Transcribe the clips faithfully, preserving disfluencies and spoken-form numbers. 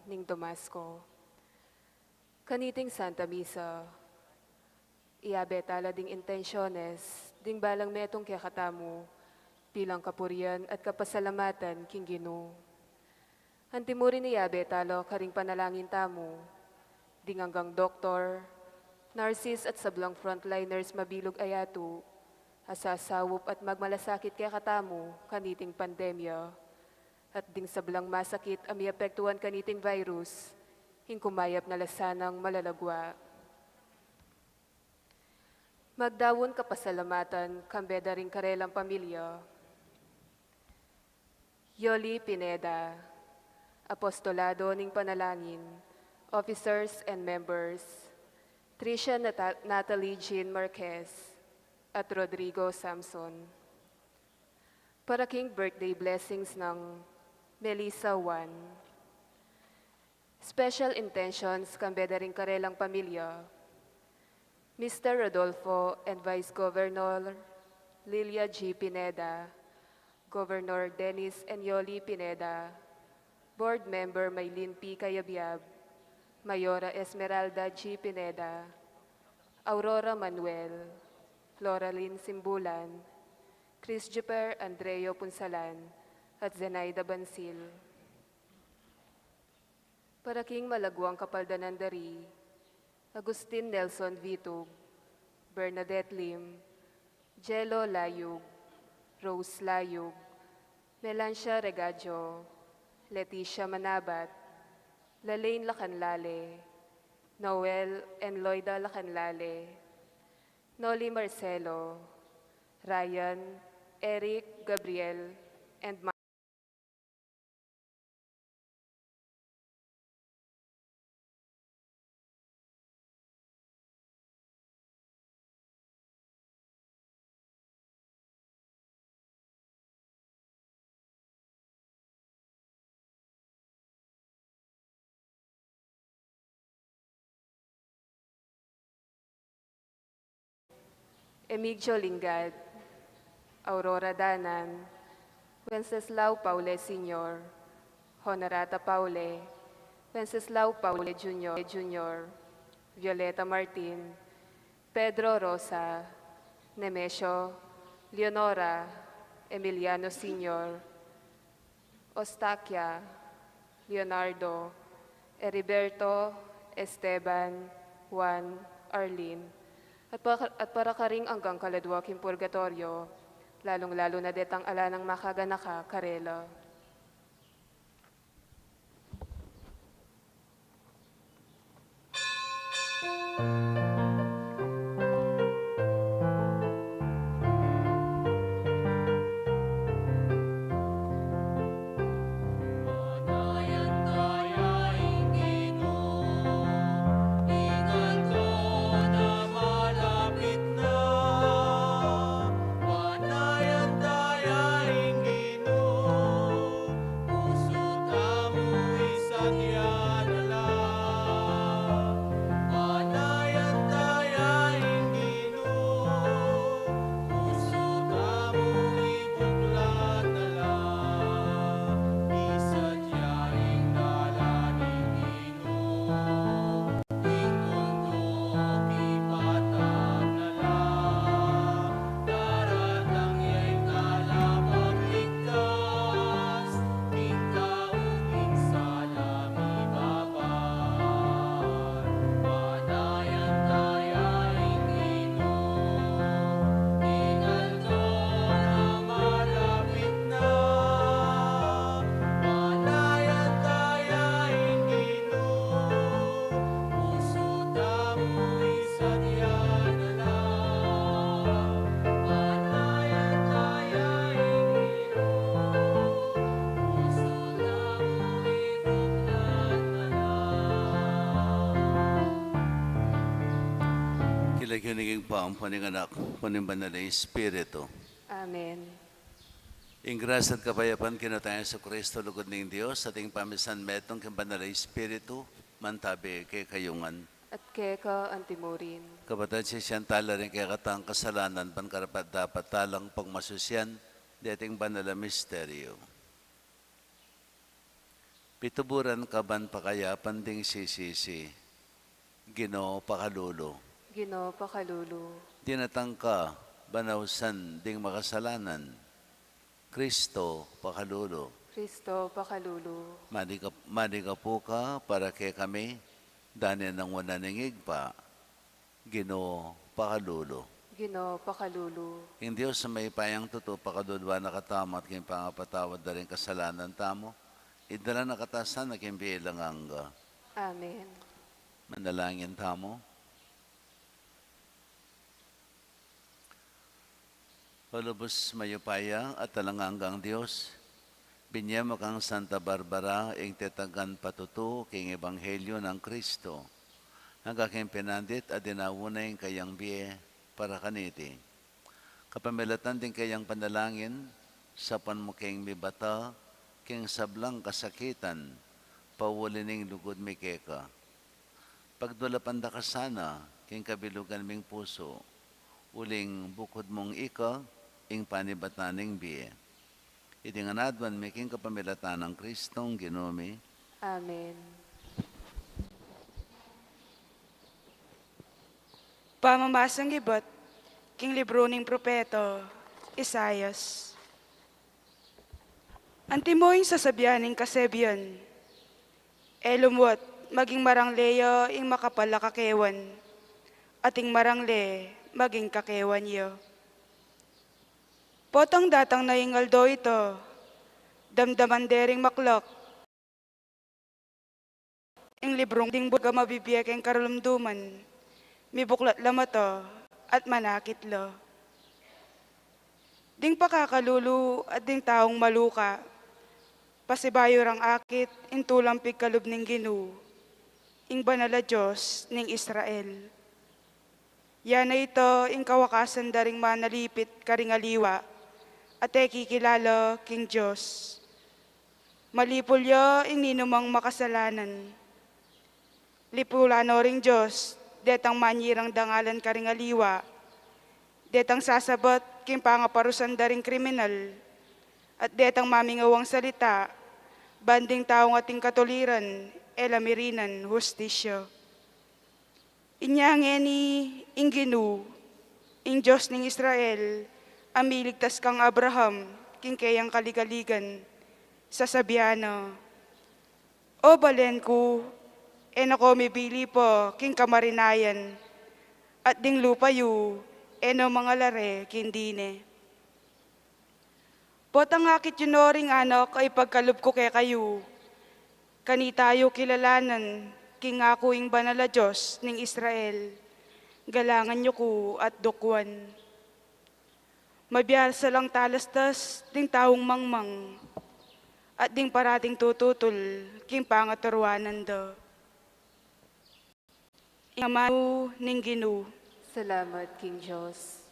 ning Damasco. Kaniting Santa Misa, iyabe tala ding intensyones ding balang metung kekatamu bilang kapurian at kapasalamatan king Ginu. Antimurin iyabe tala karing panalangin tamu ding anggang doktor, nurses at sablang frontliners mabilug a yatu a sasaup at magmalasakit kekatamu kaniting pandemya, at ding sablang masakit a miapektuan kaniting virus, ing kumayap na la sanang malagwa. Magdaun kapasalamatan kambe da ring karelang pamilya. Yoli Pineda, Apostolado ning Panalangin, officers and members, Tricia Nata-, Natalie Jean Marquez, at Rodrigo Samson. Para king birthday blessings nang Melissa Juan. Special intentions kambe da ring karelang pamilya. Mister Rodolfo and Vice Governor Lilia G. Pineda, Governor Dennis and Yoli Pineda, Board Member Maylin P. Cayabyab, Mayora Esmeralda G. Pineda, Aurora Manuel, Floralyn Simbulan, Christopher Andreo Punsalan, at Zenaida Bansil. Para king malagwang kapaldanan da ri Agustin Nelson Vitug, Bernadette Lim, Jello Layug, Rose Layug, Melancia Regajo, Leticia Manabat, Lalaine Lacanlale, Noel and Loida Lacanlale, Noli Marcelo, Ryan, Eric, Gabriel, and Emigdio Lingad, Aurora Danan, Wenceslao Paule Senior, Honorata Paule, Wenceslao Paule Junior, Junior, Violeta Martin, Pedro Rosa, Nemesio, Leonora, Emiliano Senior, Eustaquia, Leonardo, Heriberto, Esteban, Juan, Arlene, at pa-, at para karing anggang kaladua king purgatoryo, lalung-lalu na detang ala nang makaganaka karela. Panayan taya ing Ginu, pusu tamu isadya na la. Panayan taya ing Ginu, pusu tamu ibuklat na la. Isadya ing dalan ning Ginu. Panayan taya ing Ginu, pusu tamu isadya na la. Panayan taya ing Ginu, pusu tamu ibuklat na la. King lagyu ning Ibpa, ampo ning Anak, ampo ning Banal a Espiritu. Amen. Ing grasya at kapayapan king Ginu tang Jesucristo, lugud ning Dios, at ing pamisan metung king Banal a Espiritu, mantabi kekayu ngan. At keka antimurin. Kapatad, sisian tala ring kekatang kasalanan, ban karapat-dapat talang pagmasusian deting banal a misteryo. Pituburan ka ban pakayapan ding sisisi. Ginu, pakalulu. Ginu, pakalulu. Dinatang ka ban ausan ding makasalanan. Kristo, pakalulu. Kristo, pakalulu. Maliga-, maligapu ka para kekami, dane nang wanan ning Ibpa. Ginu, pakalulu. Ginu, pakalulu. Ing Dios a mayupayang tutu pakaluluan na katamu at king pangapatawad da ring kasalanan tamu, idala na katamu sana king bie alang angga. Amen. Manalangin tamu. O lubus mayupaya at alang anggang Dios, binie mu kang Santa Barbara ing tetagan patutu king ebanghelyo nang Kristo, angga king pinandit a dinaun na ing kayang bie para kaniti. Kapamilatan ding kayang panalangin, sapuan mu keng mibata king sablang kasakitan, pauli ning lugud mi keka. Pagdulapan da ka sana king kabilugan ming pusu, uling bukud mung ika ing panibatan ning bie. Iti ngan aduan mi king kapamilatan nang Kristong Ginu mi. Amen. Pamamasang ibat king libru ning propeta Isaias. Antimo ing sasabian ning kasebian, e lumuat maging marangle ya ing makapal a kakewan, at ing marangle maging kakewan ya. Potang datang na ing aldo ita, damdaman de ring maklak ing librung ding buga mabibie keng karalumduman, mibuklat la mata at manakit la. Ding pakakalulu at ding taung maluka, pasibayu rang akit ing tulang pigkalub ning Ginu, ing Banal a Dios ning Israel. Yana ita ing kawakasan da ring manalipit karing aliwa, at e kikilala king Dios. Malipul ya ing ninumang makasalanan. Lipulan no ring Dios detang manyirang dangalan karing aliwa, detang sasabat king pangaparusan da ring kriminal, at detang mamingawang salita ban ding taung ating katuliran e la mirinan hustisya. Inya ngeni ing Ginu, ing Dios ning Israel, a miligtas kang Abraham king keyang kaligaligan, sasabian na, O balen ku, e na ko mibili pa king kamarinayan, at ding lupa yu e na mangalare king dine. Potang akit yu no ring anak a ipagkalub ku kekayu, kanita yu kilalanan king aku ing Banal a Dios ning Israel, galangan yu ku at dukuan. Mabiasa lang talastas ding taung mangmang, at ding parating tututul king pangaturuanan da. Ing amanu ning Ginu. Salamat king Dios.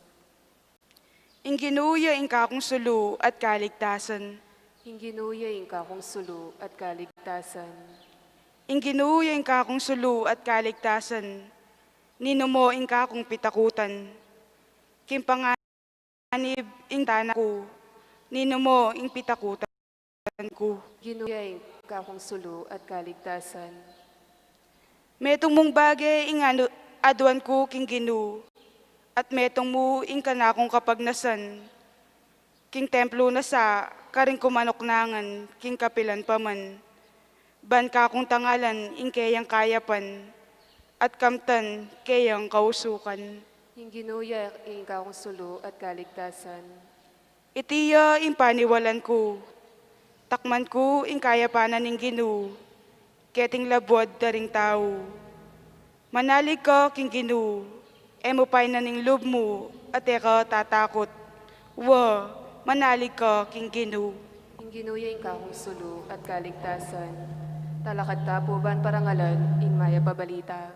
Ing Ginu ya ing kakung sulu at kaligtasan. Ing Ginu ya ing kakung sulu at kaligtasan. Ing Ginu ya ing kakung sulu at kaligtasan. Ninu mo ing kakung pitakutan? King panganib ing tana ku, ninu mo ing pitakutan ku? Ginu ya ing kakung sulu at kaligtasan. Metung mung bage ing anu-, aduan ku king Ginu, at metung mu ing kanakung kapagnasan. King templu na sa karing kumanuknangan king kapilan pa man, ban kakung tangalan ing keyang kayapan, at kamtan keyang kausukan. Ing Ginu ya ing kakung sulu at kaligtasan. Iti ya ing paniwalan ku, takman ku ing kayapan ning Ginu, keting labuad da ring tau. Manalig ka king Ginu, e mu painan ing lub mu, at e ka tatakut. Wa, manalig ka king Ginu. Ing Ginu ya ing kakung sulu at kaligtasan. Talakad ta pu ban parangalan ing mayap a balita.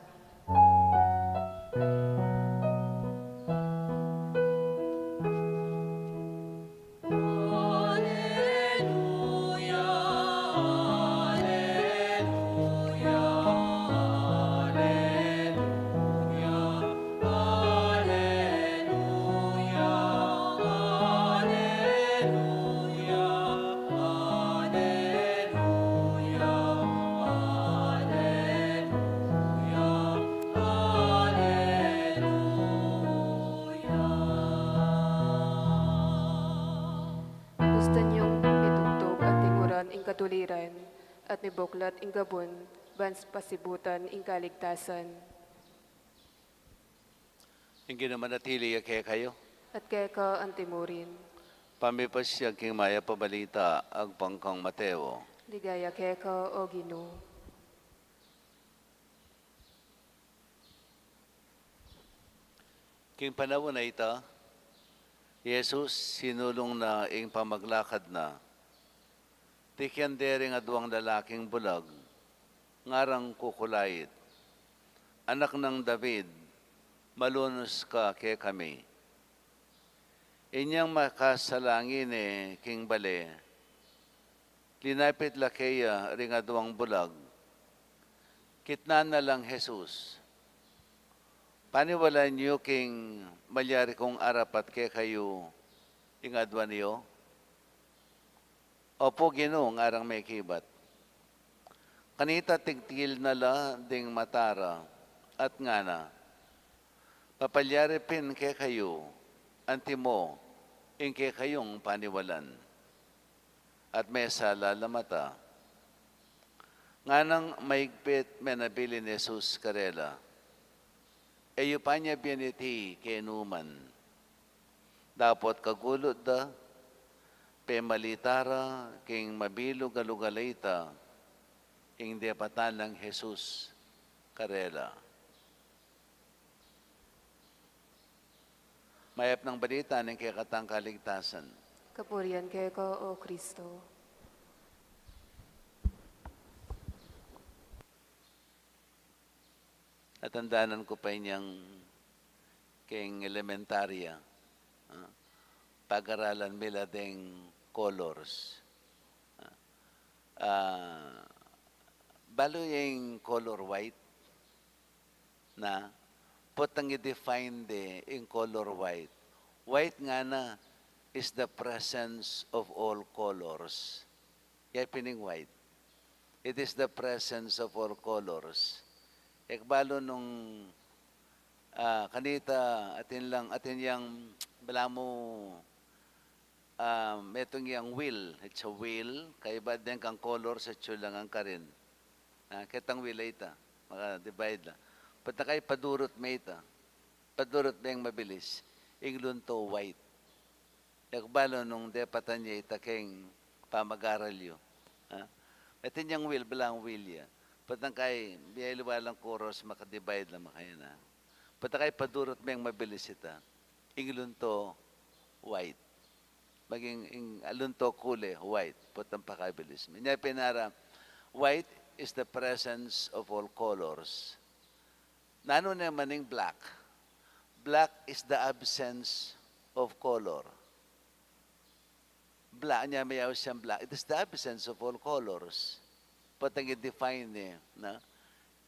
Mibuklat ing gabun, ban pasibutan ing kaligtasan. Ing Ginu manatili ya kekayu. At keka anti murin. Pamipasyag king Mayap a Balita agpang kang Mateo. Ligaya keka, O Ginu. King panaun a ita, Jesus sinulung na ing pamaglakad na. Tikyan de ring aduang lalaking bulag, ngarang Kukulait, "Anak nang David, malunus ka kekami." Inyang makasalangi ne king bale, linapit la keya ring aduang bulag. Kitnan na lang Jesus, "Paniwalan yu king malyari kung arapat kekayu ing aduan yu?" "Opu, Ginu," ngarang mekibat. Kanita tigtil na la ding mata ra at ngana, "Mapalyari pin kekayu, antimo ing kekayung paniwalan." At mesala la mata. Nganang maigpit menabilin Jesus karela, e yu pa nya bianiti kenu man. Dapot kagulut da, pemalita ra king mabilug a lugal a ita ing depatan nang Jesus karela. Mayap nang balita ning kekatang kaligtasan. Kapurian keka, O Kristo. Natandanan ku pa inyang king elementarya, ah, pagaralan mi la deng colors. Ah, ah, balu ye ing color white? Na, potang i-define de ing color white. White ngana is the presence of all colors. Ya pin ing white. It is the presence of all colors. E ku balu nung, ah, kanita atin lang, atin yang balamu, ah, metung yang wheel, it's a wheel, kaibat deng kang colors, atsu lang ing karin. Ah, ketang wheel a ita, maka-divide la. Potang kai padurut me ita, padurut meng mabilis, ing lunto white. E ku balu nung depatan ye ita keng pamag-aral yu. Ha? Atin yang wheel, balang wheel ya. Potang kai, bie liwa lang colors, maka-divide la, makayan na. Potang kai padurut meng mabilis ita, ing lunto white. Maging ing lunto kule, white. Potang pakabilis. Inya pin ara, white is the presence of all colors. Nanu naman ing black? Black is the absence of color. Black, nya mayaus yang black. It is the absence of all colors. Potang i-define ne, no?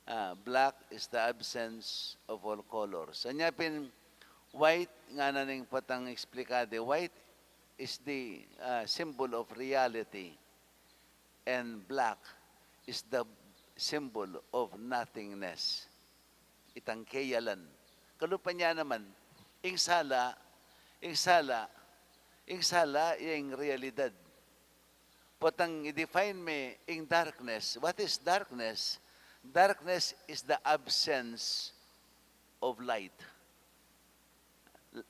Ah, black is the absence of all colors. Anya pin, white, ngana ning potang eksplika de, white is the, ah, symbol of reality. And black is the symbol of nothingness. Itang keyalan. Kalupa nya naman, ing sala, ing sala, ing sala, ya ing realidad. Potang i-define me ing darkness. What is darkness? Darkness is the absence of light.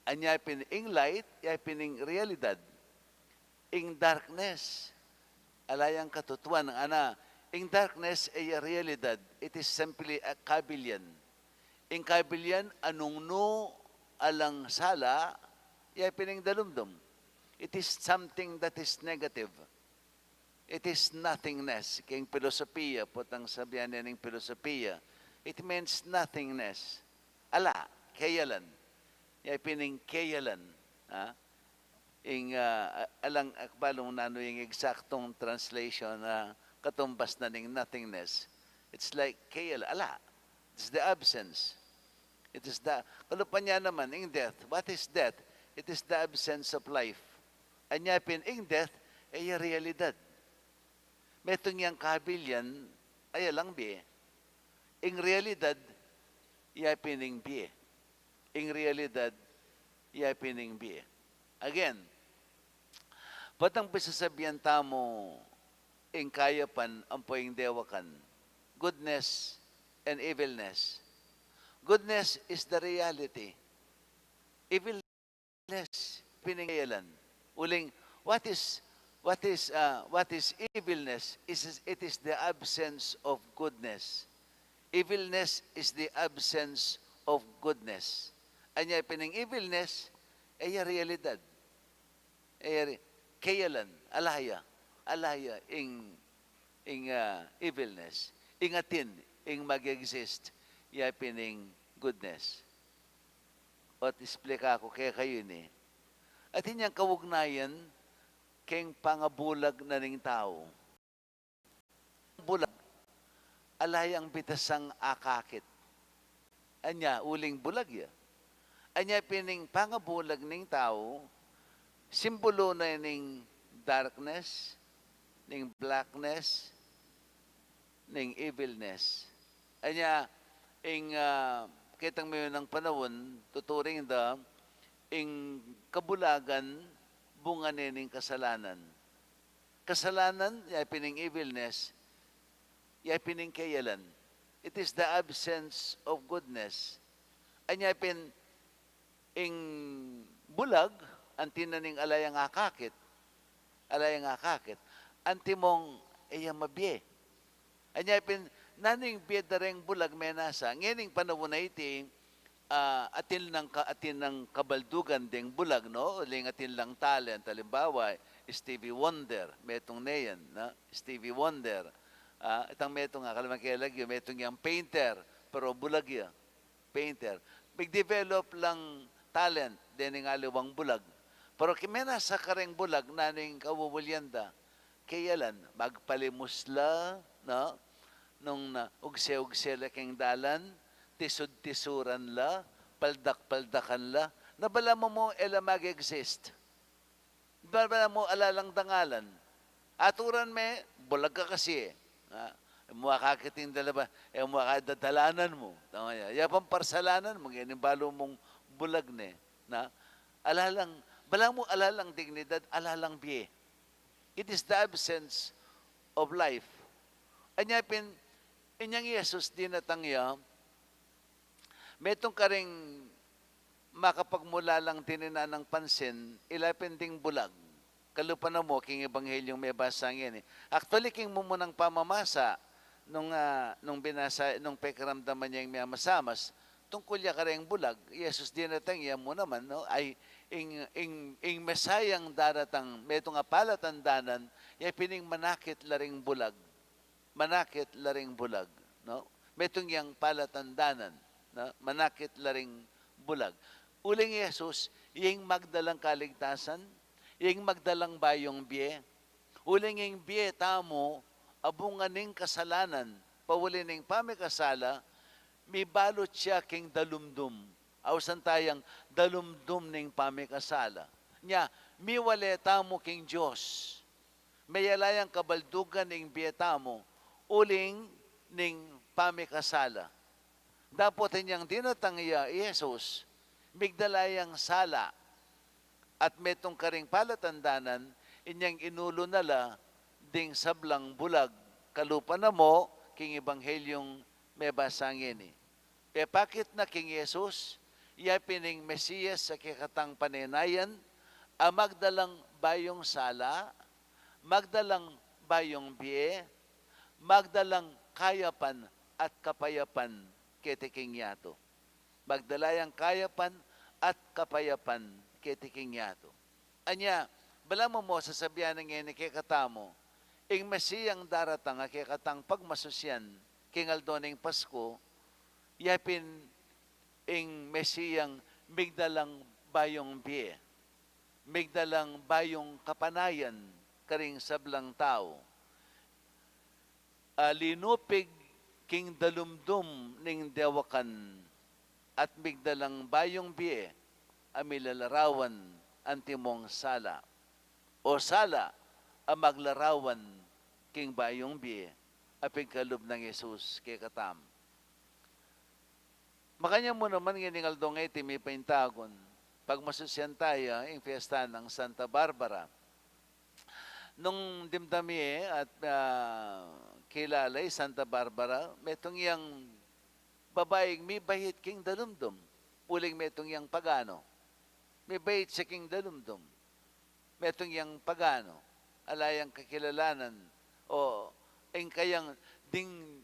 Anya pin ing light, ya pin ing realidad. Ing darkness, ala yang katutuan, ana, ing darkness e ya realidad, it is simply a kabilyan. Ing kabilyan, anung nu alang sala, ya pin ing dalumdum. It is something that is negative. It is nothingness. King pilosopiya, potang sabian ne ning pilosopiya, it means nothingness. Ala, keyalan. Ya pin ing keyalan. Ha? Ing, ah, a-, alang, e ku balu nung nanu ing eksaktong translation na katumbas na ning nothingness. It's like keyal-, ala. It's the absence. It is the, kalupa nya naman, ing death. What is death? It is the absence of life. Anya pin, ing death, e ya realidad. Metung yang kabilyan, e ya lang bie. Ing realidad, ya pin ing bie. Ing realidad, ya pin ing bie. Again, potang pisasabian tamu, ing kayapan ampo ing dewakan. Goodness and evilness. Goodness is the reality. Evilness, pin ing kayalan. Uling, what is, what is, uh, what is evilness? Is, it is the absence of goodness. Evilness is the absence of goodness. Anya pin ing evilness, e ya realidad. E ya re-, kayalan, ala ya, ala ya ing, ing, ah, evilness. Ing atin, ing mag-exist, ya pin ing goodness. Ot explika ku kekayu ini. Atin yang kaugnayan keng pangabulag na ning tau. Bulag, ala yang bitasang akakit. Anya, uling bulag ya. Anya pin ing pangabulag ning tau, simbulu na ning darkness, ning blackness, ning evilness. Anya, ing, ah, ketang mayunang panaun, tuturing da, ing kabulagan, bunga ne ning kasalanan. Kasalanan, ya pin ing evilness, ya pin ing kayalan. It is the absence of goodness. Anya pin ing bulag, anti na ning ala yang akakit, ala yang akakit, antimong e ya mabie. Anya pin, nanu ing bie da reng bulag menasa. Ngening panaun a iti, ah, atin lang ka-, atin lang kabaldugan deng bulag, no? Uling atin lang talent, alimbawa, Stevie Wonder, metung ne yan, no? Stevie Wonder. Ah, itang metung, akal man ke lagyu, metung yang painter, pero bulag ya. Painter. Mig-develop lang talent, dening aliwang bulag. Pero ki menasa kareng bulag, nanu ing kauulian da? Kayalan, magpalimus la, no? Nung na, ugse-ugse la keng dalan, tisud-tisuran la, paldak-paldakan la, na balamu mu e la mag-exist. Balamu ala lang dangalan. Aturan me, bulag ka kasi e. Ha? E mu akakit ing dalaba, e mu akakit ing dadalanan mu. Tama ya. Ya pang parsalanan mu, ngening balu mung bulag ne. Na? Ala lang, balamu ala lang dignidad, ala lang bie. It is the absence of life. Anya pin, inyang Jesus dinatang ya, metung karing makapagmulalang dininan nang pansin, ila pin ding bulag. Kalupa na mu, king Ebanghelyung mebasa ngeni. Actually, king mumunang pamamasa, nung, ah, nung binasa, nung pekiramdaman ya ing miyamasamas, tungkul ya kareng bulag, Jesus dinatang ya mu naman, no? Ay, ing, ing, ing Mesayang daratang, metung a palatandanan, ya pin ing manakit la ring bulag. Manakit la ring bulag, no? Metung yang palatandanan, no? Manakit la ring bulag. Uling Jesus, ing magdalang kaligtasan, ing magdalang bayung bie. Uling ing bie tamu, abungan ning kasalanan, pauli ning pamikasala, mibalut ya king dalumdum. Ausan taya ing dalumdum ning pamikasala. Nya, miwale tamu king Dios. Meyala yang kabaldugan ning bie tamu, uling ning pamikasala. Dapot inyang dinatang ya i Jesus, migdala yang sala, at metung karing palatandanan, inyang inulu na la ding sablang bulag, kalupa na mu king Ebanghelyung mebasa ngeni. Pepakit na king Jesus, ya pin ing Mesias a kekatang panenayan, a magdalang bayung sala, magdalang bayung bie, magdalang kayapan at kapayapan keti king yatu. Magdala yang kayapan at kapayapan keti king yatu. Anya, balamu mu sasabian na ngeni kekatamu, ing Mesiyang daratang a kekatang pagmasusyan king aldo ning Pasku, ya pin ing Mesiyang migdalang bayung bie, migdalang bayung kapanayan karing sablang tau. A linupig king dalumdum ning dewakan at migdalang bayung bie a milalarawan antimong sala, o sala a maglarawan king bayung bie a pigkalub nang Jesus kekatamu. Makanyan mu naman ngening aldo ngeni, mipaintagun, pagmasusyan taya ing fiesta nang Santa Barbara. Nung dimdam ye at, ah, kilala i Santa Barbara, metung yang babaing mibait king dalumdum, uling metung yang pagano. Mibait ya king dalumdum, metung yang pagano. Ala yang kakilalanan, o ing kayang ding,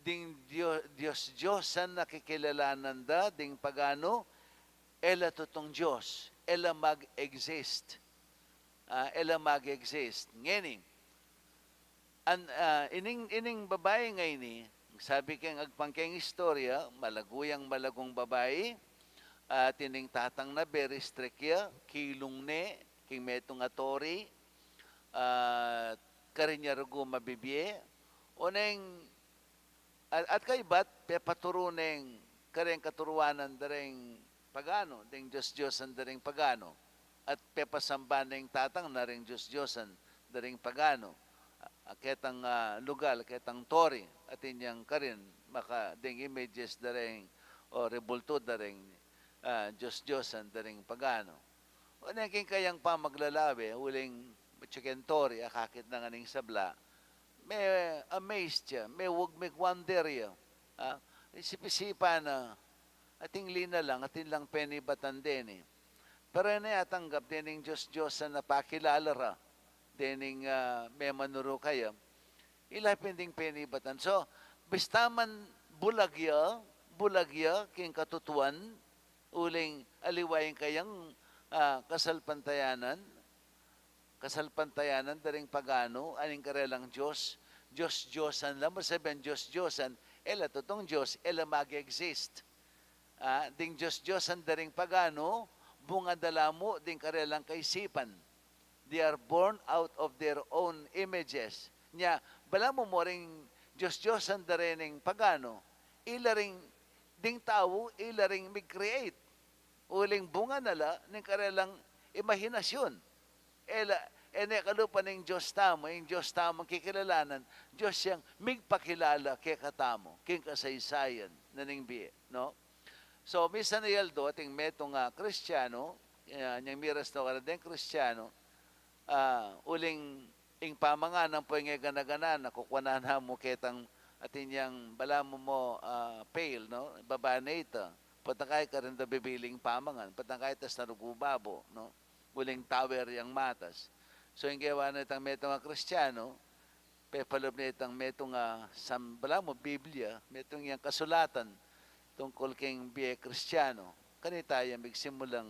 ding Dio-, Dios-Diosan a kikilalanan da, ding pagano, e la tutung Dios, e la mag-exist. Ah, e la mag-exist. Ngeni, an-, ah, ining, ining babai ngeni, sabi keng agpang keng istorya, malagu yang malagung babai, at ining tatang na very strict ya, kilung ne king metung a tori, at karin ya rugu mabibie, o neng At, at kaybat, pepaturu neng kareng katuruanan da reng pagano, deng dios-diosan da reng pagano. At pepasamba neng tatang na reng dios-diosan da reng pagano. A, ketang, ah, lugal, ketang tori, atin yang karin, maka deng images da reng, o rebultu da reng, ah, dios-diosan da reng pagano. O neng king kayang pamaglalawe, uling chicken tori, akakit na ngan ning sabla, me-amazed ya, me-wag, me-wonder ya. Ah, isip-isipan na, atin linalang, atin lang penibatan deni. Pero e ne atanggap dening dios-diosan a pakilala ra, dening, ah, memanuru kaya. Ila pin ding penibatan. So, bista man bulag ya, bulag ya king katutuan, uling aliwa ing kayang, ah, kasalpantayanan, kasalpantayanan da ring pagano, aning karelang dios, dios-diosan la, masabian dios-diosan, e la tutung dios, e la mag-exist. Ah, ding dios-diosan da ring pagano, bunga da la mu ding karelang kaisipan. They are born out of their own images. Nya, balamu mo ring dios-diosan da ring pagano, ila ring, ding tau, ila ring mig-create. Uling bunga na la ning karelang imahinasyon. E la, e ne kalupa ning Dios tamu, ing Dios tamung kikilalanan, Dios yang migpakilala kekatamu king kasaysayan na ning bie, no? So, misan a aldo ating metung a Kristiano, ah, nyang miras no karin deng Kristiano, ah, uling ing pamangan ampo ing e gana-gana na, kukuanan na mu ketang atin yang balamu mo, ah, pail, no? Baba na ita. Patang kaya karin da bibiling pamangan, patang kaya tas na rugu babo, no? Uling tower yang matas. So, ing gewa na itang metung a Kristiano, pepalub na itang metung a sam-, balamu Biblia, metung yang kasulatan tungkul king bie Kristiano. Kanita ya migsimulang,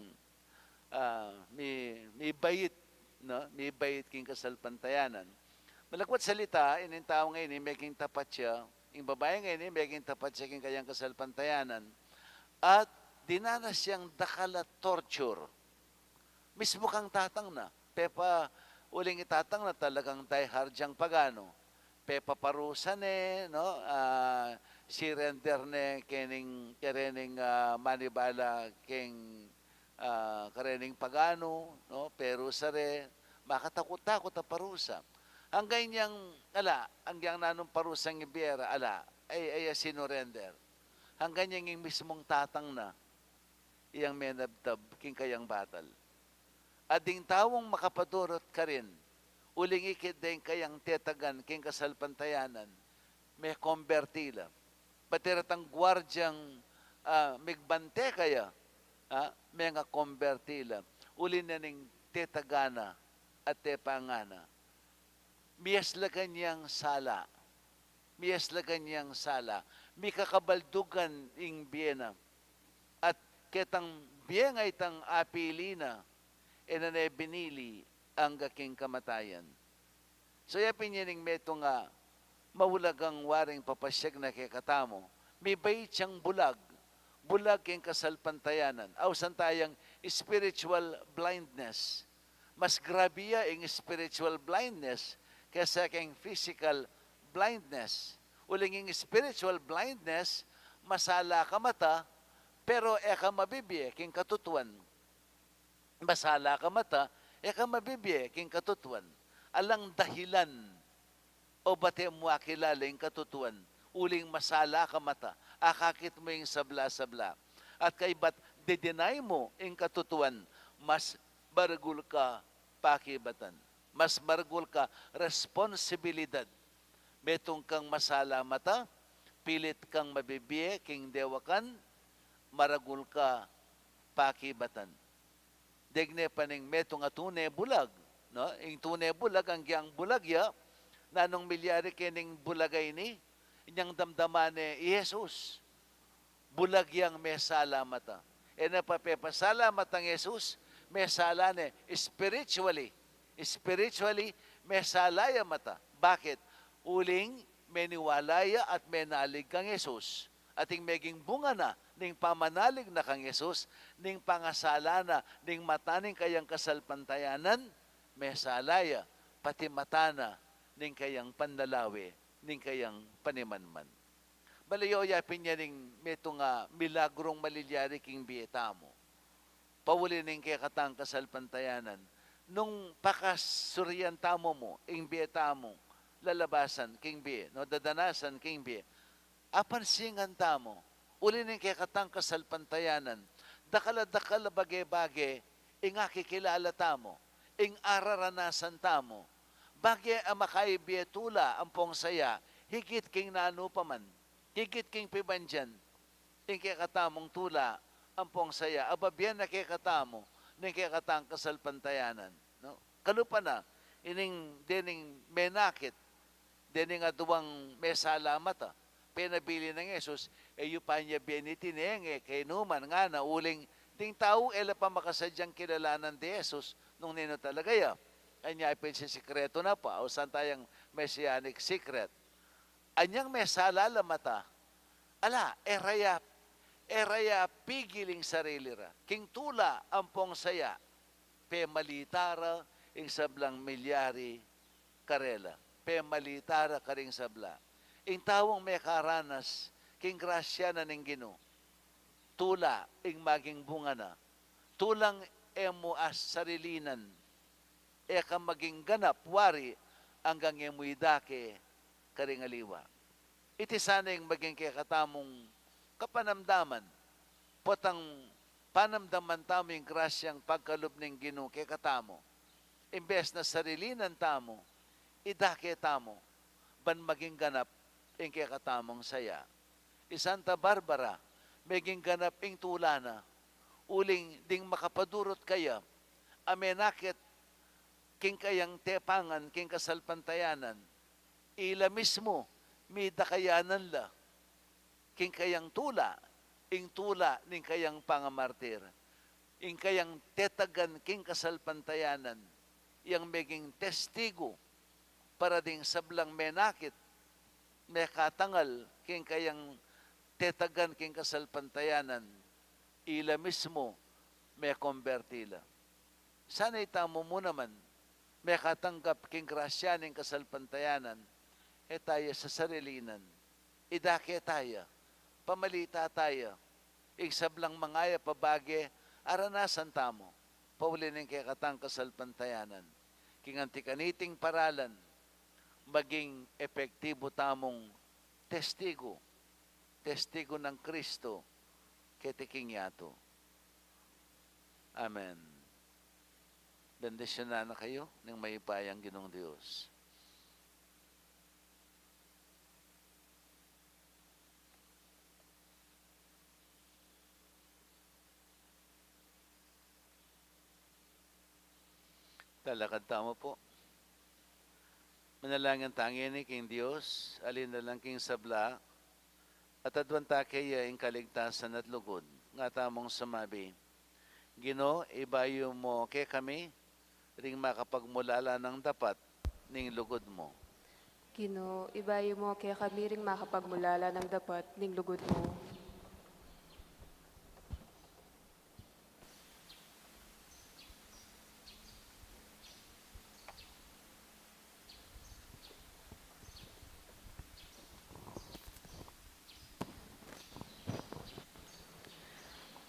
ah, mi-, mibait, no? Mibait king kasalpantayanan. Malagwat salita, ining tau ngeni, meging tapat ya, ing babai ngeni, meging tapat ya king kayang kasalpantayanan. At dinanas yang dakal a torture. Mismu kang tatang na, pepa-, uling i tatang na talagang diehard yang pagano. Pepaparusa ne, no? Ah, surrender ne kening, kerening, ah, manibala keng, ah, karening pagano, no? Perusa re, makatakut-takut a parusa. Anggang yang, ala, anggang nanung parusang ibie ra, ala, ay, ay, sinurrender. Anggang yang ing mismung tatang na, yang menabtab king kayang batal. At ding taung makapadurut karin, uling ikit deng kayang tetagan king kasalpantayanan, mekomberti la. Pati retang guardiang, ah, migbante kaya, ah, mengakomberti la. Uli na ning tetagan na at tepangan na. Miyaslagan yang sala. Miyaslagan yang sala. Mikakabaldugan ing bie na. At ketang bie nga itang apili na, e na ne binili angga king kamatayan. So, ya pin ining metung a maulagang waring papasiag na kekatamu. Mibait yang bulag, bulag king kasalpantayanan. Ausan tayang spiritual blindness. Mas grabe ya ing spiritual blindness kesa king physical blindness. Uling ing spiritual blindness, masala ka mata, pero e ka mabibie king katutuan. Masala ka mata, e ka mabibie king katutuan. Alang dahilan o bate mu akilala ing katutuan, uling masala ka mata, akakit mu ing sabla-sabla. At kaybat de-deny mu ing katutuan, mas baragul ka pakibatan. mas maragul ka responsibilidad. Metung kang masala mata, pilit kang mabibie king dewakan, maragul ka pakibatan. Degne pa ning metung a tune bulag, no? Ing tune bulag, anggyang bulag ya, nanung milyari kening bulag a ini? Inyang damdaman ne i Jesus. Bulag yang mesala mata. E na pa pepasala mata nang Jesus, mesala ne spiritually. Spiritually, mesala ya mata. Bakit? Uling meniwala ya at menalig kang Jesus. At ing meging bunga na ning pamanalig na kang Jesus, ning pangasala na ning mata ning kayang kasalpantayanan, mesala ya pati mata na ning kayang panlalawe, ning kayang panimanman. Balayo ya pin ya ning metung a milagrung malilyari king bie tamu. Pauli ning kekatang kasalpantayanan. Nung pakasurian tamu mu, ing bie tamu, lalabasan king bie, no, dadanasan king bie. Apansingan tamu, uli ning kekatang kasalpantayanan, dakal a dakal a bage-bage, ing akikilala tamu, ing araranasan tamu, bage a makaibie tula ampong saya, higit king nanu pa man, higit king pibandian, ing kekatamung tula ampong saya, ababie na kekatamu, ning kekatang kasalpantayanan, no? Kalupa na, ining dening menakit, dening aduang mesala mata, penabilin nang Jesus, e yu pa nya bie nitinenge kainuman, ngana, uling ding tau e la pa makasadyang kilalanan di Jesus nung ninu talaga ya. Anya pin sisikretu na pa, o san tayang messianic secret. Anyang mesala la mata, ala, e ra ya, e ra ya pigil ing sarili ra. King tula ampong saya, pemalita ra ing sablang milyari karela. Pemalita ra karing sabla. Ing taung mekaranas king grasya na ning Ginu, tula ing maging bunga na. Tulang e mu asarilinan, e ka maging ganap wari anggang e mu idake karing aliwa. Iti sana ing maging kekatamung kapanamdaman, potang panamdaman tamu ing grasyang pagkalub ning Ginu kekatamu. Imbes na sarilinan tamu, idake tamu, ban maging ganap ing kekatamung saya. I Santa Barbara, meging ganap ing tula na, uling ding makapadurut kaya, a menakit king kayang tepangan king kasalpantayanan, ila mismu, midakayanan la king kayang tula, ing tula ning kayang pangamartir, ing kayang tetagan king kasalpantayanan, yang meging testigu para ding sablang menakit, mekatangal king kayang tetagan king kasalpantayanan, ila mismu mekomberti la. Sana itamu mu naman mekatanggap king grasya ning kasalpantayanan, e taya sasarilinan, idake taya, pamalita taya ing sablang mangayap a bage a aranasan tamu, pauli ning kekatang kasalpantayanan. King anti kaniting paralan, maging epektibu tamung testigu, testigu nang Kristu keti king yatu. Amen. Bendisyunan na kayu ning mayupayang Ginung Dios. Talakad tamu pu. Manalangin ta ngeni king Dios, alang-alang king sabla, at aduan ta keya ing kaligtasan at lugud. Nga tamung sumabi, Ginu, ibayu mu kekami ring makapagmulalan a dapat ning lugud mu. Ginu, ibayu mu kekami ring makapagmulalan a dapat ning lugud mu.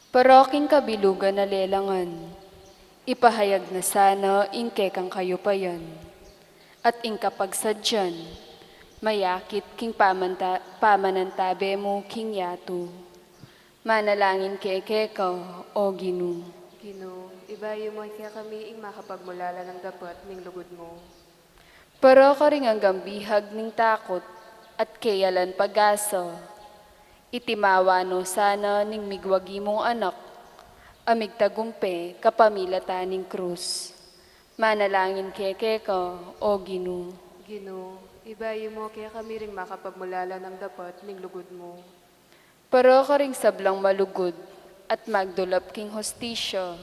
Paroking kabilugan a lelangan, ipahayag na sana ing kekang kayupayan, at ing kapagsadyan, mayakit king pamanta-, pamanantabe mu king yatu. Manalangin kami keka, O Ginu. Ginu, Ibayu mu kekami ing makapagmulalan nang dapat ning lugud mu. Para karing anggang bihag ning takut at keyalan pag-asa, itimawa no sana ning migwagi mung Anak a migtagumpe kapamilatan ning krus. Manalangin kami keka, O Ginu. Ginu, ibayu mu kekami ring makapagmulalan nang dapat ning lugud mu. Para karing sablang malugud at magdulap king hustisya,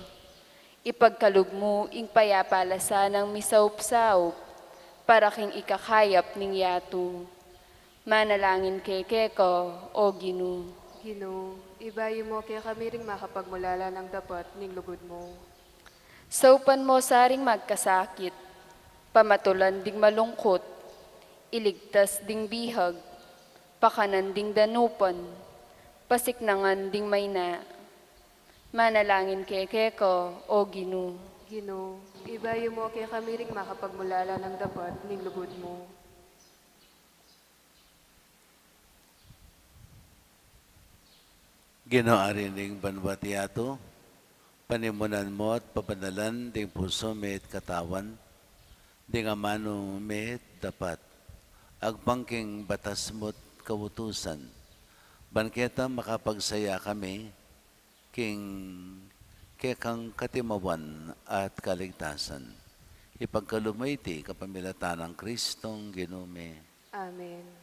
ipagkalub mu ing payapa la sanang misaup-saup para king ikakayap ning yatu. Manalangin kami keka, O Ginu. Ginu, ibayu mu kekami ring makapagmulalan nang dapat ning lugud mu. Saupan mu sa ring magkasakit, pamatulan ding malungkut, iligtas ding bihag, pakanan ding danupan, pasiknangan ding mayna. Manalangin kami keka, O Ginu. Ginu, ibayu mu kekami ring makapagmulalan nang dapat ning lugud mu. Ginu, Ari ning banwa't yatu, panimunan mu at pabanalan ding pusu mi at katawan ding amanu mi at dapat, agpang king batas mu't kautusan, ban keta makapagsaya kami king kekang katimawan at kaligtasan. Ipagkalub mu iti kapamilatan nang Kristong Ginu mi. Amen.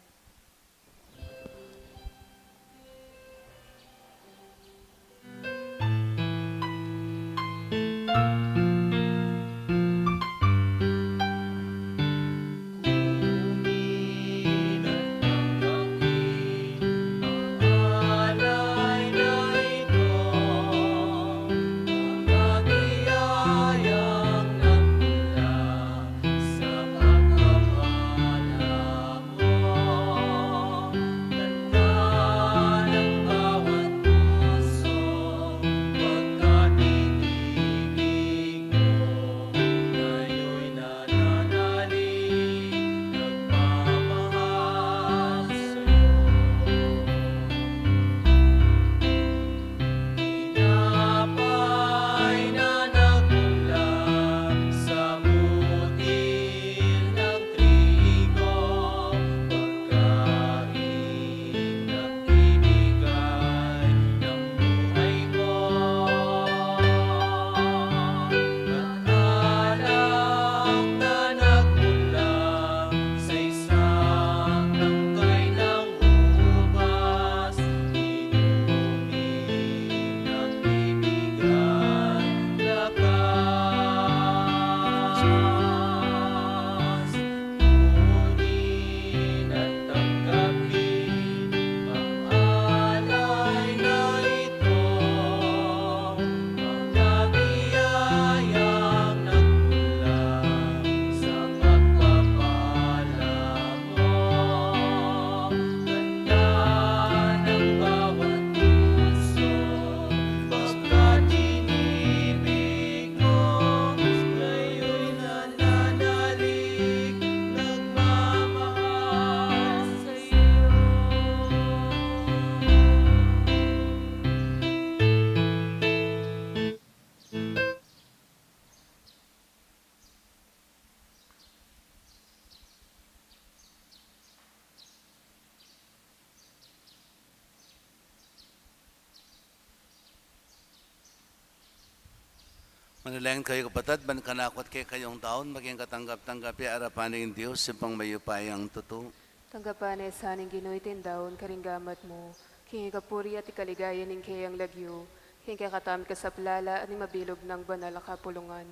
Manalangin kayu, kapatad, ban kanaku at kekayung daun maging katanggap-tanggap ya arapan ning Dios, Ibpang mayupayang tutu. Tanggapan na sa ning Ginu iting daun karing gamat mu, king ikapuri at ikaligaya ning keyang lagyu, king kekatamung kasaplalan at ning mabilug nang banal a kapulungan.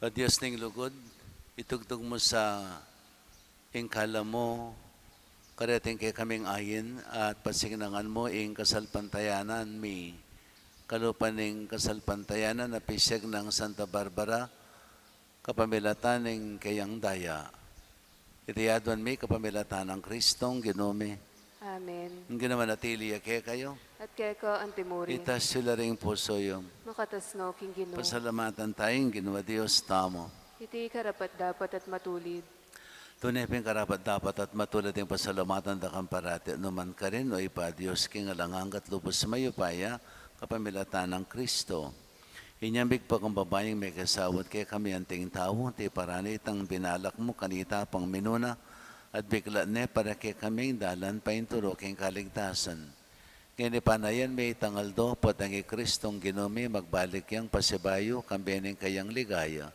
O Dios ning lugud, itugtug mu sa ing kalam mu kareting kekaming ain, at pasiknangan mu ing kasalpantayanan mi, kalupa ning kasalpantayanan a pisiag nang Santa Barbara, kapamilatan ning keyang daya. Iti aduan mi kapamilatan nang Kristong Ginu mi. Amen. Ing Ginu manatili ya kekayu. At keka antimurin. Itas yu la ring pusu yu. Makatas no king Ginu. Pasalamatan taya ing Ginu a Dios tamu. Iti karapat-dapat at matulid. Tune pin karapat-dapat at matulid ing pasalamatan da kang parati, nukarin man, O Ibpa, Dios king alang angga at lubus mayupaya, kapamilatan nang Kristo. Inyang bigpakumbaba ing mekisawa kekami anting tau, tiparan itang binalak mu kanita pang minuna, at biklat ne para kekaming dalan paintulu king kaligtasan. Ngeni panayan mi itang aldo, potang i Kristong Ginu mi magbalik yang pasibayu, kambe ning kayang ligaya.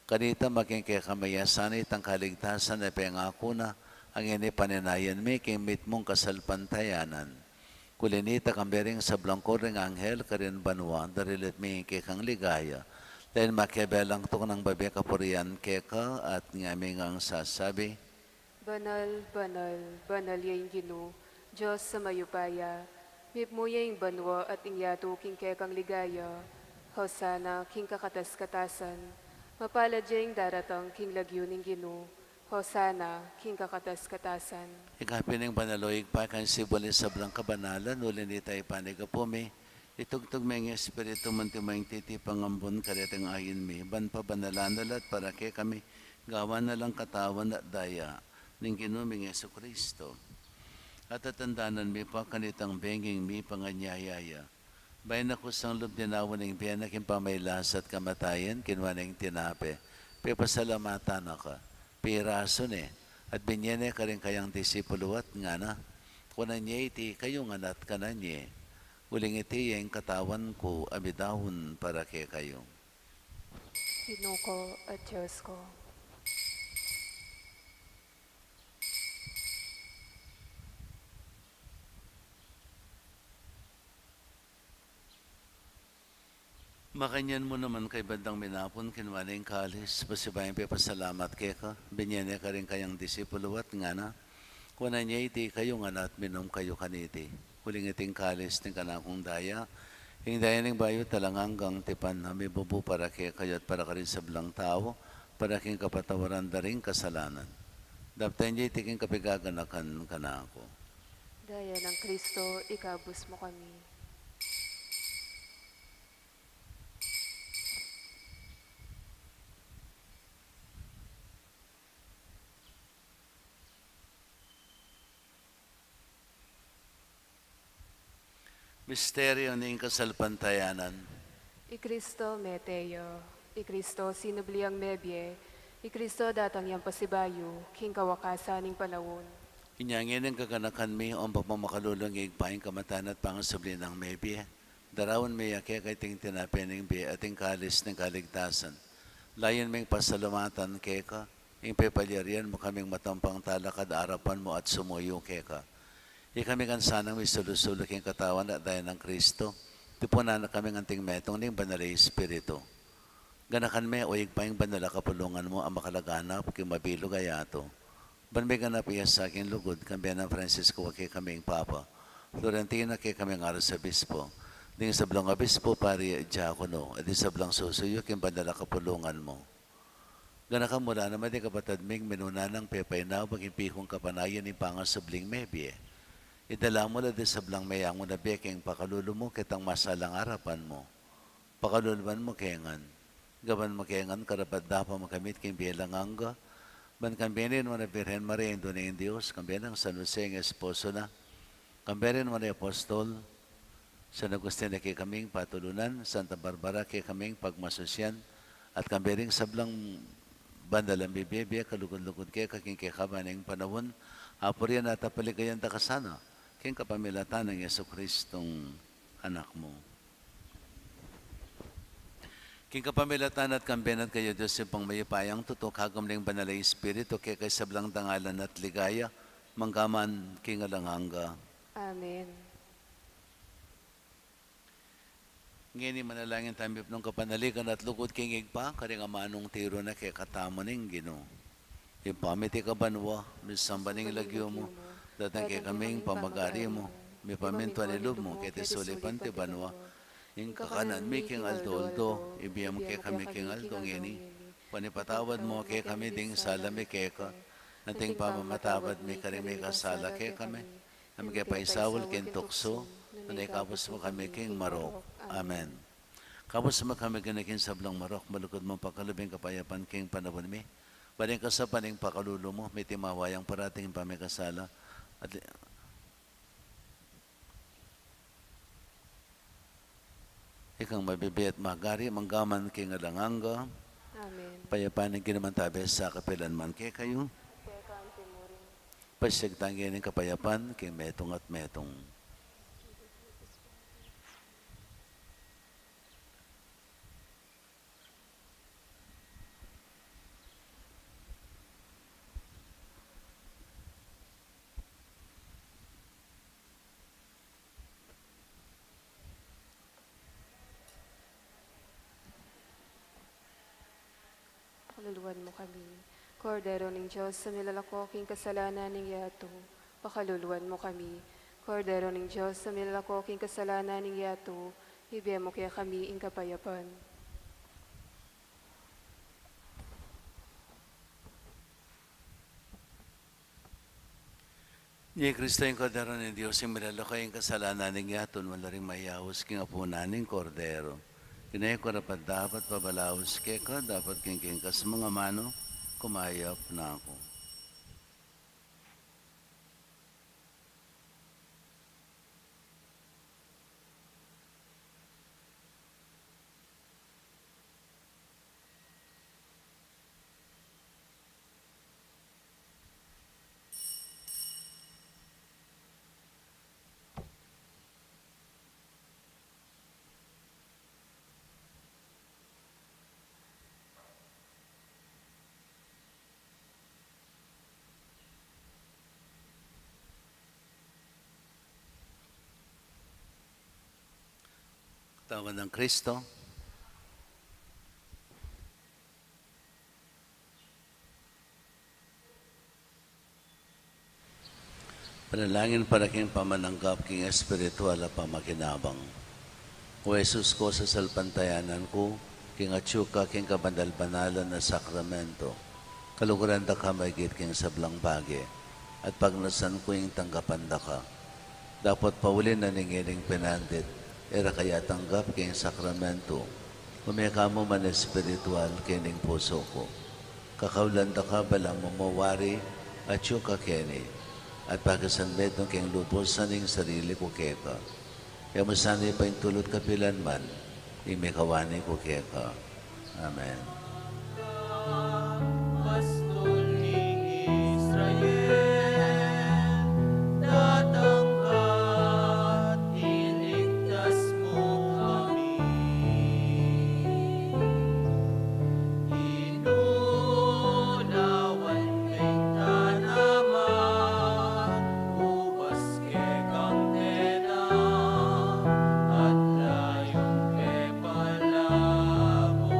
Kanita maging kekami ya sana itang kaligtasan a pengaku na, a ngeni panenayan mi king mitmung kasalpantayanan. Uli nita kambe ring sablang koro ning anghel karin banua, daralit mi ing kekang ligaya. Dahil makiabe lang tuknang babie kapurian keka, at ngami ngang sasabi: Banal, banal, banal ya ing Ginu, Dios a mayupaya. Mipmu ya ing banua at ing yatu king kekang ligaya. Hosana king kakatas-katasan. Mapalad ya ing daratang king lagyu ning Ginu. Hosana king kakatas-katasan. Ika pin ing banal, o Ibpa, ika ing sibul ning sablang kabanalan, uli nita ipanyawad mi, itugtug me ing Espiritu mu, anti mo ing titipang ambun kareting ain mi, ban pabanalan na la at para kekami gawan na lang katawan at daya ning Ginu ming Jesucristo. At tatandanan mi pa kanitang benging mipanganyaya ya, bayu na kusang lub dinawa ning bie na king pamagkasakit at kamatayan, kinua ne ing tinape, pepasalamatan na ka, pirasu ne, at binie ne karing kayang disipulu at ngana: Kunan ye iti kayu ngan at kanan ye, uling iti ya ing katawan ku a midaun para kekayu. Ginu ku at Dios ku. Makanyan mu naman, kaybat dang minapun, kinua ne ing kalis, pasibayu yang pepasalamat keka, binie ne karing kayang disipulu at ngana: Kunan ye iti kayu ngan at minum kayu kaniti, uling iti ing kalis ning kanakung daya, ing daya ning bayu at alang anggang tipan, a mibubu para kekayu at para karing sablang tau, para king kapatawaran da ring kasalanan. Daptan ye iti king kapaganakan kanaku. Daya nang Kristo, ikabus mu kami. Misteryu ning kasalpantayanan. I Kristo mete ya. I Kristo sinubli yang mebie. I Kristo datang yang pasibayu king kawakasan ning panaun. Inya ngeni, kaganakan mi, o mapamakalulung Ibpa, ing kamatayan at pangasubli nang mebie, daraun mi ya keka iting tinape ning bie at ing kalis ning kaligtasan. Layun ming pasalamatan keka ing pepalyarian mu kaming matampang talakad arapan mu at sumuyu keka. Ikami ngan sanang misulu-sulu king katawan at daya nang Kristo, tipunan na kaming anting metung ning Banal a Espiritu. Ganakan me, o Ibpa, ing banal a kapulungan mu a makalaganap king mabilug a yatu, ban miganap ya sa king lugud, kambe nang Francisco a kekaming Papa, Florentino a kekaming Arsobispo, ding sablang obispo, pari, diakono, at ding sablang susuyu king banal a kapulungan mu. Ganakan mu la naman ding kapatad ming minuna nang pepainawa king pikung kapanayan ning pangasubling mebie. Idala mu la ding sablang meangu na bie king pakalulu mu, ketang masalang arapan mu. Pakaluluan mu ke ngan. Gawan mu ke ngan karapat-dapat makamit king bie alang angga, ban kambe ning Nuan a Birhen Maria, Indu ning Dios, kambe nang San Jose ing esposo na, kambe ring Nuan a Apostol, San Agustin a kekaming patulunan, Santa Barbara a kekaming pagmasusian, at kambe ring sablang banal a mibie-bie kalugud-lugud keka king kekaban ning panaun, apurian at apaligayan da ka sana, king kapamilatan nang Jesucristong Anak mu. King kapamilatan at kambe na at kaya, Dios Ibpang mayupayang tutu, kagum ning Banal a Espiritu, keka ing sablang dangalan at ligaya, mangga man king alang angga. Amen. Ngeni manalangin tamu mipnung kapanaligan at lugud king Ibpa, karing amanung tiru na kekatamu ning Ginu. Ibpa mi, atiu ka banua, misamban ya ing lagyu mu, datang kekami ing pamagari mu, mipamintuan ing lub mu keti sulip anti banua. Ing kakanan mi king aldo-aldo ibie mu kekami king aldo ngeni. Panipatawad mu kekami ding sala mi keka, anti ing pamamatawad mi karing mikasala kekami. E mu ke paisaul king tuksu, nune ikabus mu kami king marok. Amen. Kabus mu kami, Ginu, king sablang marok, malugud mung pakalub ing kapayapan king panaun mi. Ban ing kasaupan ning pakalulu mu, mitimawa yang parati ing pamikasala. At li-, Ikang mabibie at magari, mangga man king alang angga. Amen. Kapayapan ning Ginu mantabe sa kapilan man kekayu. Keka anti murin. Pasiag tang ing kapayapan king metung at metung. Pakaluluan mu kami. Kordero ning Dios, a milalako king kasalanan ning yatu, pakaluluan mu kami. Kordero ning Dios, a milalako king kasalanan ning yatu, ibie mu kekami ing kapayapan. Ini i Kristo, ing Kordero ning Dios, ing milalako king kasalanan ning yatu. Nuan la ring mayaus king apunan ning Kordero. Ginaya ku karapat-dapat pabalaus keka, dapot king kekang amanu, kumayap na ku. Katawan nang Kristo. Panalangin para king pamananggap king espiritual a pamakinabang. O Jesus ku, sasalpantayanan ku king atyu ka king kabanal-banalan a sakramento. Kaluguran da ka maigit king sablang bage, at pagnasan ku ing tanggapan da ka. Dapot pauli na ning ining pinandit, e ra ka ya tanggap king sakramento, ume ka mu man espiritual king pusu ku. Kakaulan da ka balamu mu wari atyu ka keni, at pakisanmetung keng lubus ing sarili ku keka. E mu sana paintulut kapilan man ing mikawani ku keka. Amen. Pastul ning Israel, datang ka at iligtas mu kami. Inunawan ning tanaman, ubas kekang tela, at layun ke palabung.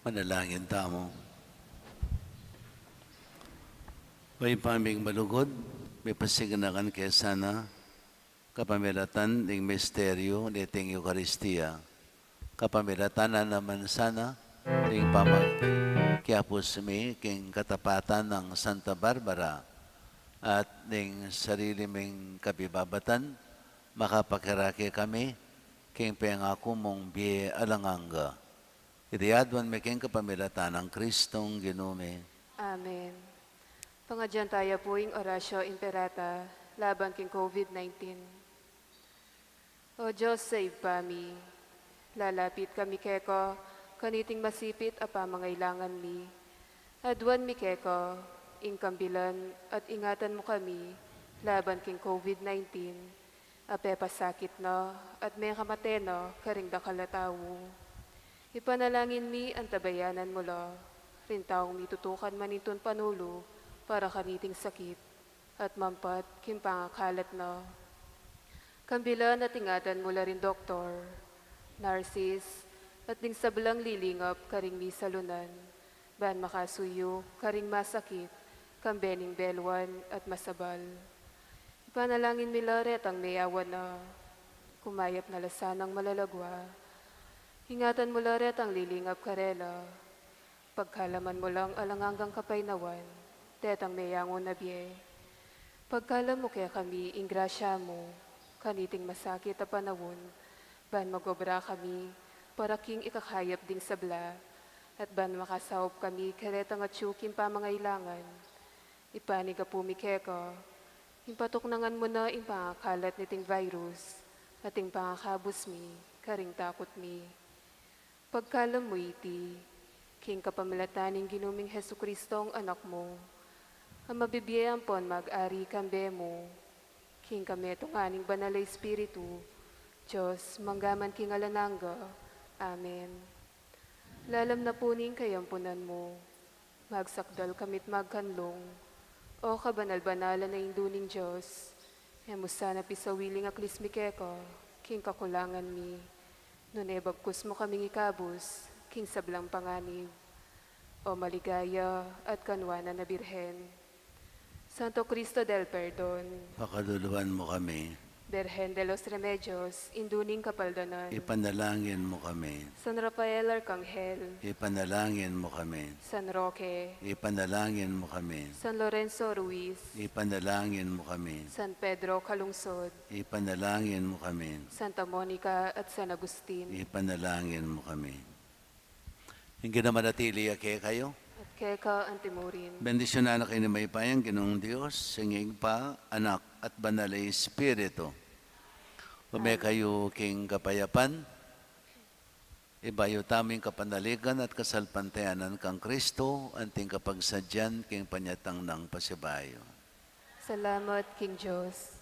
Manalangin tamu. O Ibpa ming malugud, mipasignakan ke sana kapamilatan ning misteryu niting Eukaristia. Kapamilatan na naman sana ning pamakiapus mi king katapatan nang Santa Barbara at ning sarili ming kabibabatan, makapakirake kami king pengaku mung bie alang angga. Iti aduan mi king kapamilatan nang Kristong Ginu mi. Amen. Pangadyan taya pu ing Oratio Imperata laban king COVID nineteen. O Dios a Ibpa mi, lalapit kami keka kaniting masipit a pamangailangan mi. Aduan mi keka ing kambilan at ingatan mu kami laban king COVID nineteen a pepasakit na at mekamate na karing dakal a tau. Ipanalangin mi antabayanan mu la ring taung mitutukan manintun panulu para kaniting sakit at mampat king pangakalat na. Kambilan at ingatan mu la ring doktor, nurses, at ding sablang lilingap karing misalunan ban makasuyu karing masakit kambe ning belwan at masabal. Ipanalangin mi la retang meyawan na, kumayap na la sanang malalagwa. Ingatan mu la retang lilingap karela. Pagkalaman mu lang alang anggang kapaynawan detang meyangu na bie. Pagkalam mu kekami ing grasya mu kaniting masakit a panaun, ban magobra kami para king ikakayap ding sabla, at ban makasaup kami karetang atyu king pamangailangan. Ipanigapu mi keka ing patuknangan mu na ing pangakalat niting virus at ing pangakabus mi karing takut mi. Pagkalam mu iti king kapamilatan ning Ginu ming Jesucristong Anak mu, a mabibie ampon mag-ari kambe mu king kametungan ning Banal a Espiritu, Dios, mangga man king alang angga. Amen. Lalam na pu ning kayampunan mu, magsakdal kami't magkanlung, O kabanal-banalan a Indu ning Dios. E mu sana pisawiling aklis mi keka king kakulangan mi, nune bagkus mu kaming ikabus king sablang panganib. O maligaya at kanuanan a Birhen, Santo Cristo del Perdon, pakaluluan mu kami. Birhen de los Remedios, Indu ning Kapaldanan, ipanalangin mu kami. San Rafael Arkanghel, ipanalangin mu kami. San Roque, ipanalangin mu kami. San Lorenzo Ruiz, ipanalangin mu kami. San Pedro Calungsod, ipanalangin mu kami. Santa Monica at San Agustin, ipanalangin mu kami. Ing Ginu manatili ya kekayu. At keka antimurin. Bendisyunan na kayu ning mayupayang Ginung Dios, ing Ibpa, Anak, at Banal a Espiritu. Ume kayu king kapayapan. Ibayu tamu ing kapanaligan at kasalpantayanan kang Kristo, anting kapagsadyan king panyatang nang pasibayu. Salamat king Dios.